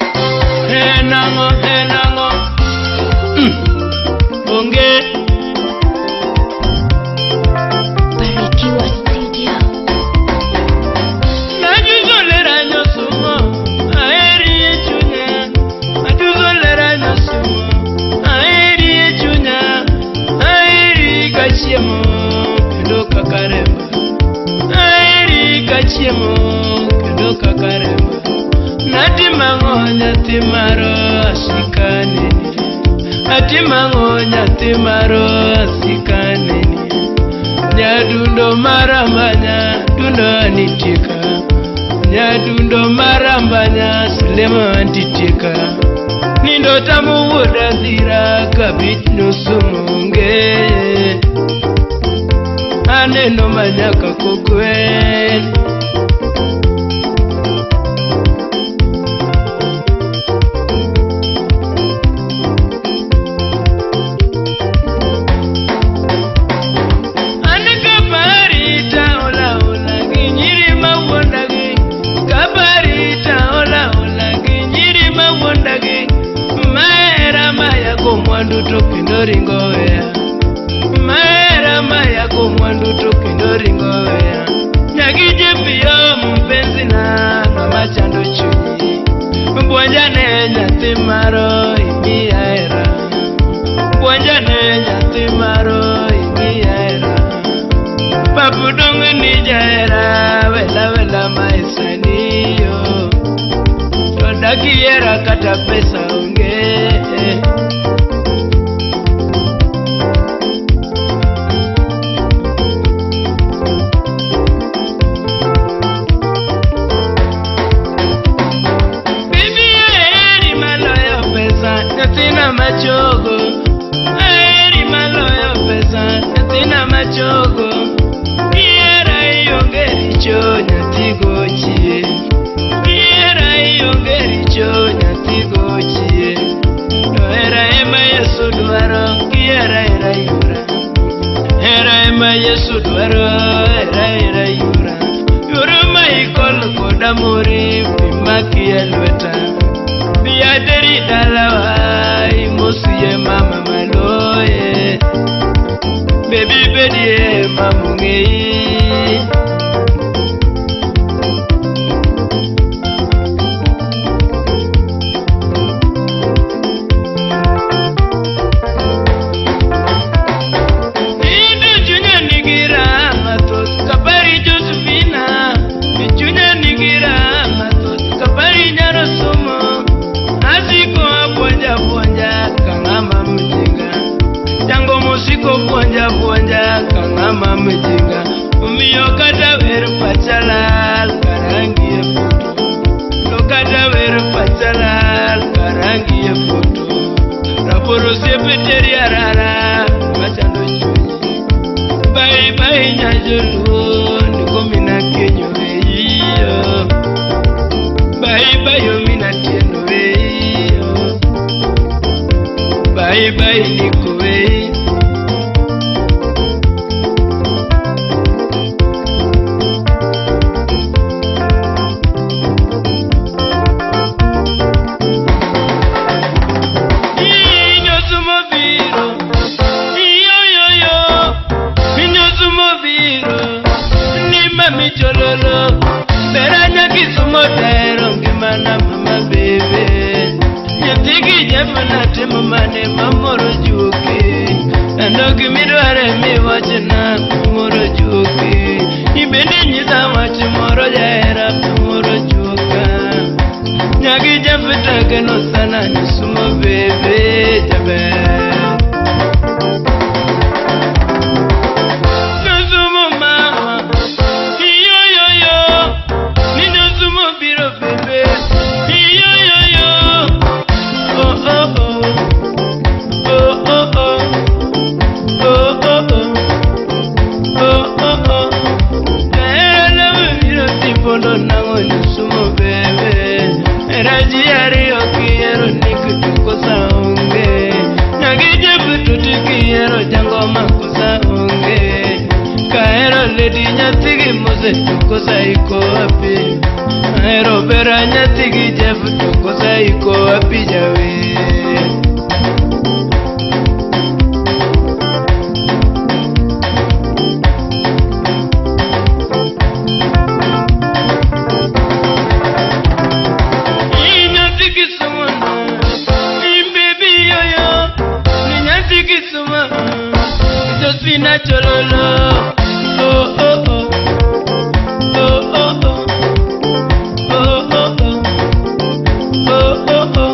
Enang'o, enang'o, onge. Barikiwa Studio. Najuzolera nyosumo, aheri e chunya. Najuzolera nyosumo, aheri e chunya. Aheri ka chiemo, kendo kaka remo. Aheri ka chiemo, kendo kaka remo. Natimang'o nyathi maro asikaneni. Atimang'o nyathi maro asikaneni. Nyadundo marambanya, dundo anitieka. Nyadundo marambanya, Sulema antitieka. Nindo tamu wuod adhira, kabich nusumo onge. Aneno manyaka kogwen. An kapari taola ola gi nyiri mawuonda gi. Kapari taola ola gi nyiri mawuonda gi. Mahera mayako mwandu to kendo ringo weya. Mahera mayako mwandu to kendo ringo weya. Nyagije piyo mpenzi na ng'ama chando chunyi. Puonjane nyathi maro imiya hera. Puonjane nyathi maro imiya hera. Papu dong ni jahera, wela wela maisani yo. To dakiera kata pesa onge. Bibi aheri maloyo pesa, nyathina machogo. Aheri maloyo pesa, nyathina machogo. Ihera ionge richo, nyathi gochie. Ihera ionge richo, nyathi gochie. To hera ema Yesu dwaro, gihera hera yura. Hera ema Yesu dwaro, hera hera yura. Yura ma ikol koda mori, pi maki e lweta. Bi ateri dalawa, imosie mama maloye. Baby bedie mamung'eyi. Nindo chunya nigi raha mathoth, kapari Josephina. Chunya nigi raha mathoth, kapari nyaro somo. Asiko apuonja puonja ka ng'ama mjinga. Jango mosiko puonja puonja ka ng'ama mjinga. Omiyo kata wer pacha lal karangi e foto. To kata wer pacha lal karangi e foto. Raboro osiepe teri arara machando chunyi. Bye bye nyajoluo ndiko mina kenyo weiyo. Bye bye omina tieno weiyo. Bye bye niko wei. Inyosumo biro. Iyoyoyo. Inyosumo biro. Ni mami chololo. Beranya kisumo tero ngimana mama bebe. Nyathigi jemana timo mane mamoro juoke. Ando gimidware miwachna mamoro juoke. Ibende nyisa wach moro jahera mamoro juoka. Nyagi jafeta geno sana nyusumo bebe jaber. Nyusumo mama, iyoyoyo. Ni nyusumo biro bebe, iyoyoyo. Oh oh oh, oh oh oh, oh oh oh, oh oh oh. Jahera biro tipondo nang'o nyusumo bebe. Hera ji ariyo kihero ni kosa onge. kosa iko wapi? Ahero bera nyathi gi Jeff to kosa iko wapi jawer? Josephina Chololo, oh oh oh, oh oh oh, oh oh oh, oh oh oh.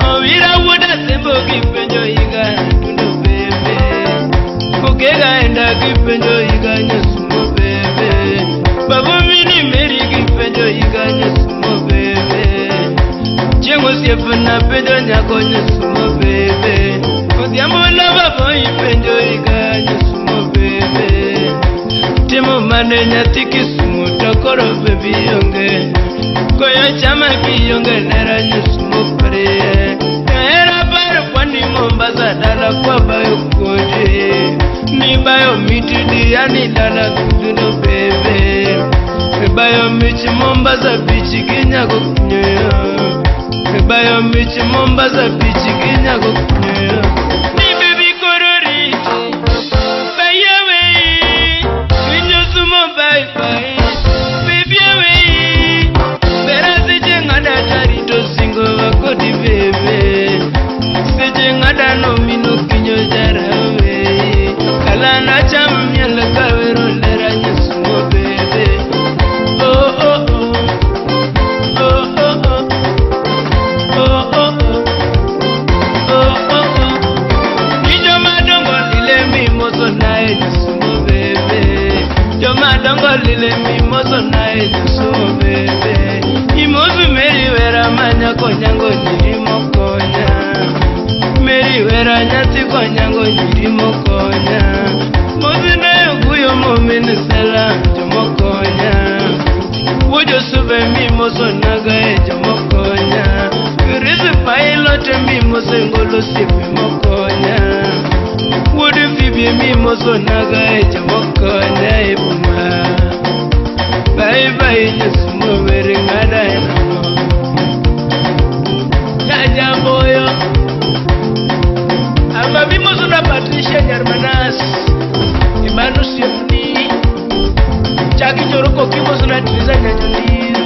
Owira wuoda sembo gipenjo higa tundo bebe, Okega enda gipenjo higa nyasumo bebe, Babu mini Mary gipenjo higa nyasumo bebe, Chieng' osiepna penjo nyako nyasumo bebe, Odhiambo na baba ipenjo higa nyasumo bebe. Timo mane nyathi Kisumu to koro bebi onge, Koyo chama kionge nera nyasumo prie. Era paro kwani Mombasa dala kwa bayo kode, Ni bayo miti diani dala kuduno bebe. Bayo michi Mombasa bichi kinyago kunyoyo, Bayo michi Mombasa bichi kinyago kunyoyo. Ni baby kororiti bayo we, Kinyosumo bye bye baby we. Bera seche ng'ada tarito singo wakodi bebe, Seche ng'ada no mino kinyo jarawe, Kalana cham miel kawero lera nyasumo bebe. Oh oh oh, oh oh oh, oh oh oh, oh oh oh. Ni joma dongo lile mimoso nae nyasumo bebe, Joma dongo lile mimoso nae nyasumo bebe. Imosu Mary wera manya konyango nyiri mokonya, Mary wera nyathi konyango nyiri mokonya. Mosi ne oguyo momin sela jomokonya, Wuojo sube mimoso naga e jomokonya, Chris Pilot mimoso ngolo osiepe mokonya, Wuod Phoebe mimoso naga e jomokonya e boma. Bye bye nyasumo were ng'ada e nang'o. Jajamboyo Amba mimoso na Patricia Nyarmanas Imanu siepni Chaki choroko kimoso na Triza Nyanyandiru.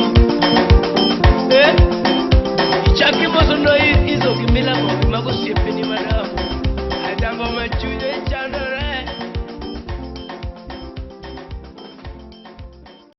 Eh? Ichaki moso no izo kimila mo mago siepe.